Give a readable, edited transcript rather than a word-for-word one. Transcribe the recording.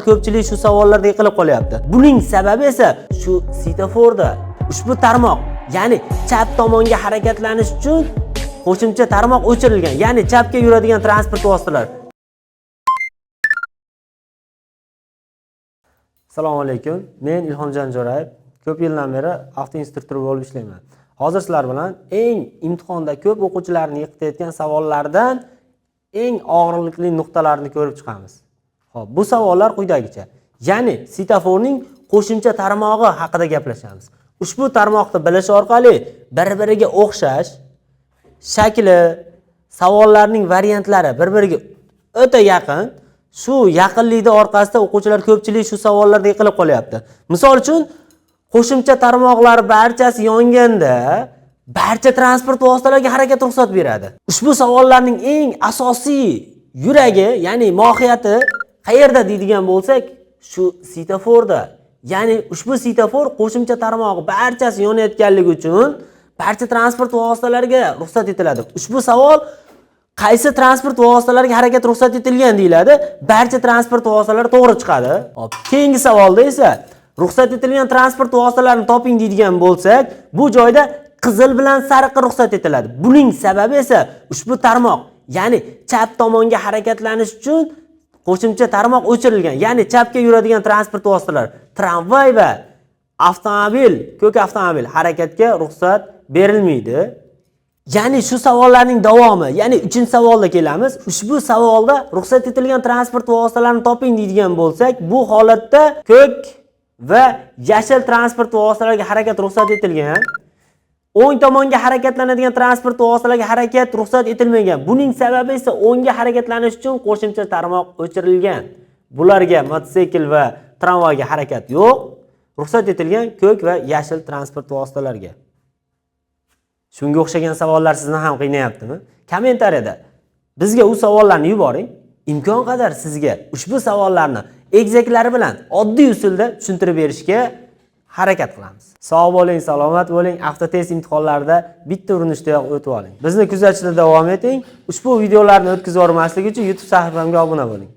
ko'pchilik shu savollarda yiqilib qolyapti. Buning sababi esa shu svetoforda ushbu tarmoq, ya'ni chap tomonga harakatlanish uchun qo'shimcha tarmoq o'chirilgan, ya'ni chapga yuradigan transport vositalari. Assalomu alaykum. Men Ilhomjon Jo'rayev. Ko'p yildan beri avtoinstruktor bo'lib ishlayman. Hozir sizlar bilan eng imtihonda ko'p o'quvchilarni yiqitayotgan savollardan eng og'riqli nuqtalarni ko'rib chiqamiz. Xo'p, bu savollar quyidagicha. Ya'ni svetoforning qo'shimcha tarmog'i haqida gaplashamiz. Ushbu tarmoqni bilish orqali bir-biriga o'xshash shakli, savollarning variantlari bir-biriga o'ta yaqin. Shu yaqinlikda orqasida o'quvchilar ko'pchilik shu savollarda yiqilib qolyapti. Misol uchun, qo'shimcha tarmoqlar barchasi yonganda barcha transport vositalariga harakat ruxsat beradi. Ushbu savollarning eng asosiy yuragi, ya'ni mohiyati qayerda deydigan bo'lsak, shu svetoforda. Ya'ni ushbu svetofor qo'shimcha tarmog'i barchasi yonayotganligi uchun barcha transport vositalariga ruxsat etiladi. Ushbu savol qaysi transport vositalariga harakat ruxsat etilgan deyiladi. Barcha transport vositalari to'g'ri chiqadi. Hop, keyingi savolda esa ruxsat etilgan transport vositalarini toping deydigan bo'lsak, bu joyda qizil bilan sariqqa ruxsat etiladi. Buning sababi esa ushbu tarmoq, ya'ni chap tomonga harakatlanish uchun qo'shimcha tarmoq o'chirilgan, ya'ni chapga yuradigan transport vositalari, tramvay va avtomobil, ko'k avtomobil harakatga ruxsat berilmaydi. Ya'ni shu savollarning davomi, ya'ni 3-savolda kelamiz. Ushbu savolda ruxsat etilgan transport vositalarini toping deydigan bo'lsak, bu holatda ko'k va yashil transport vositalariga harakat ruxsat etilgan. O'ng tomonga harakatlanadigan transport vositalariga harakat ruxsat etilmagan. Buning sababi esa o'ngga harakatlanish uchun qo'shimcha tarmoq o'chirilgan. Bularga mototsikl va tramvayga harakat yo'q. Ruxsat etilgan ko'k va yashil transport vositalariga. Shunga o'xshagan savollar sizni ham qiynayaptimi? Kommentariyada bizga u savollarni yuboring. Imkon qadar sizga ushbu savollarni egzaklari bilan oddiy usulda tushuntirib berishga harakat qilamiz. Sog' bo'ling, salomat bo'ling. Avtotest imtihonlarida bitta urinishdayoq o'tib oling. Bizni kuzatishda davom eting. Ushbu videolarni o'tkazib yubormaslik uchun YouTube sahifamga obuna bo'ling.